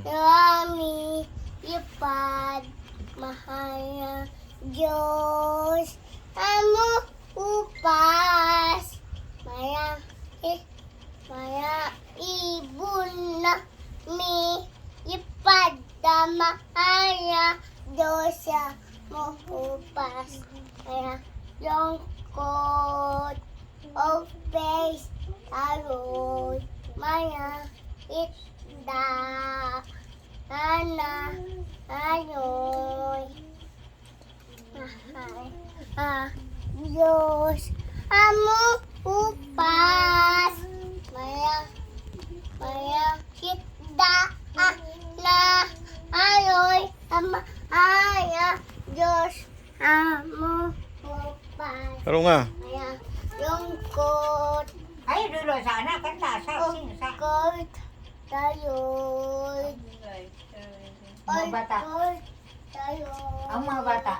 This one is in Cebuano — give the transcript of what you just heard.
Rami ipad mahal na Diyos amo upas maya eh, maya ibon na mi ipad mahal na Diyos amo upas maya lungkot o face tayo'y maya itda ana ayoy mahal ah Diyos amo upas maya maya kitda ah, na ayoy ama aya Diyos amo upas Karon nga. maya lungkot. Ay, dulo sa anak, kanta, sa, sing, sa. Lungkot tayo'y Mga bata. lungkot tayo'y Ang mga bata.